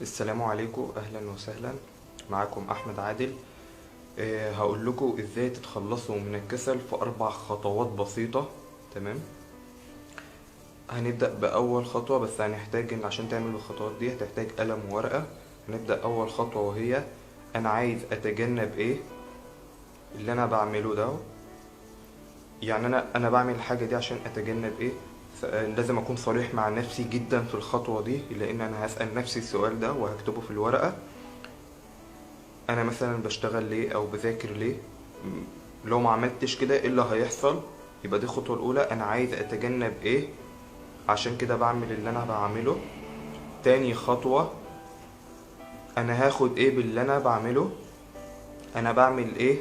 السلام عليكم، اهلا وسهلا. معاكم احمد عادل. هقول لكم ازاي تتخلصوا من الكسل في 4 خطوات بسيطة. تمام، هنبدأ بأول خطوة، بس هنحتاج ان عشان تعمل الخطوات دي هتحتاج قلم وورقة. هنبدأ أول خطوة وهي انا عايز اتجنب ايه اللي انا بعمله ده، يعني انا بعمل الحاجة دي عشان اتجنب ايه. لازم اكون صريح مع نفسي جدا في الخطوة دي، لان انا هسأل نفسي السؤال ده وهكتبه في الورقة. انا مثلا بشتغل ليه او بذاكر ليه؟ لو ما عملتش كده ايه اللي هيحصل؟ يبقى دي الخطوة الاولى، انا عايز اتجنب ايه عشان كده بعمل اللي انا بعمله. تاني خطوة، انا هاخد ايه باللي انا بعمله، انا بعمل ايه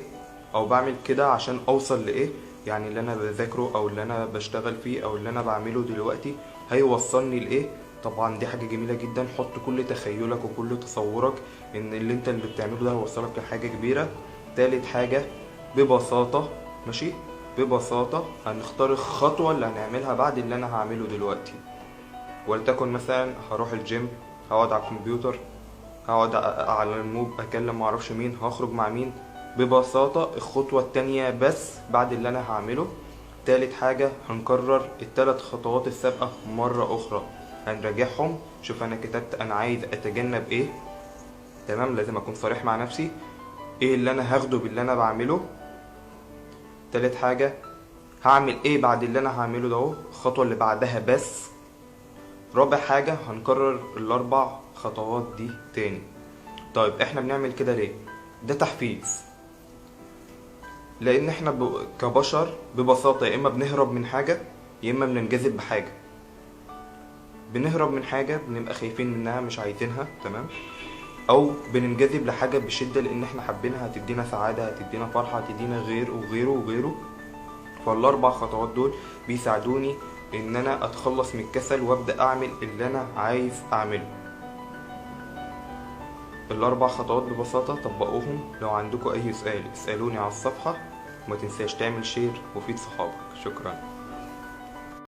او بعمل كده عشان اوصل لايه، يعني اللي انا بذاكرة او اللي انا بشتغل فيه او اللي انا بعمله دلوقتي هيوصلني لايه. طبعا دي حاجة جميلة جدا، حط كل تخيلك وكل تصورك ان اللي انت اللي بتعمله ده هيوصلك لحاجة كبيرة. تالت حاجة ببساطة، ماشي، ببساطة هنختار الخطوة اللي هنعملها بعد اللي انا هعمله دلوقتي. ولتكن مثلا هروح الجيم، هقعد على الكمبيوتر، هقعد على الموب، اكلم معرفش مين، هخرج مع مين. ببساطة الخطوة التانية بس بعد اللي انا هعمله. تالت حاجة هنكرر التلات خطوات السابقة مرة اخرى، هنراجعهم. شوف انا كتبت انا عايز اتجنب ايه، تمام، لازم اكون صريح مع نفسي، ايه اللي انا هاخده باللي انا بعمله. تالت حاجة هعمل ايه بعد اللي انا هعمله ده اهو، الخطوة اللي بعدها بس. رابع حاجة هنكرر الاربع خطوات دي تاني. طيب احنا بنعمل كده ليه؟ ده تحفيز، لان احنا كبشر ببساطة يا اما بنهرب من حاجة يا اما بننجذب بحاجة. بنهرب من حاجة بنبقى خايفين منها مش عايزينها، تمام، او بننجذب لحاجة بشدة لان احنا حابينها، هتدينا سعادة، هتدينا فرحة، هتدينا غير وغيره وغيره. فالاربع خطوات دول بيساعدوني ان انا اتخلص من الكسل وابدأ اعمل اللي انا عايز اعمله. الاربع خطوات ببساطة طبقوهم. لو عندكم اي سؤال اسألوني على الصفحة، وما تنساش تعمل share وفيد صحابك. شكرا.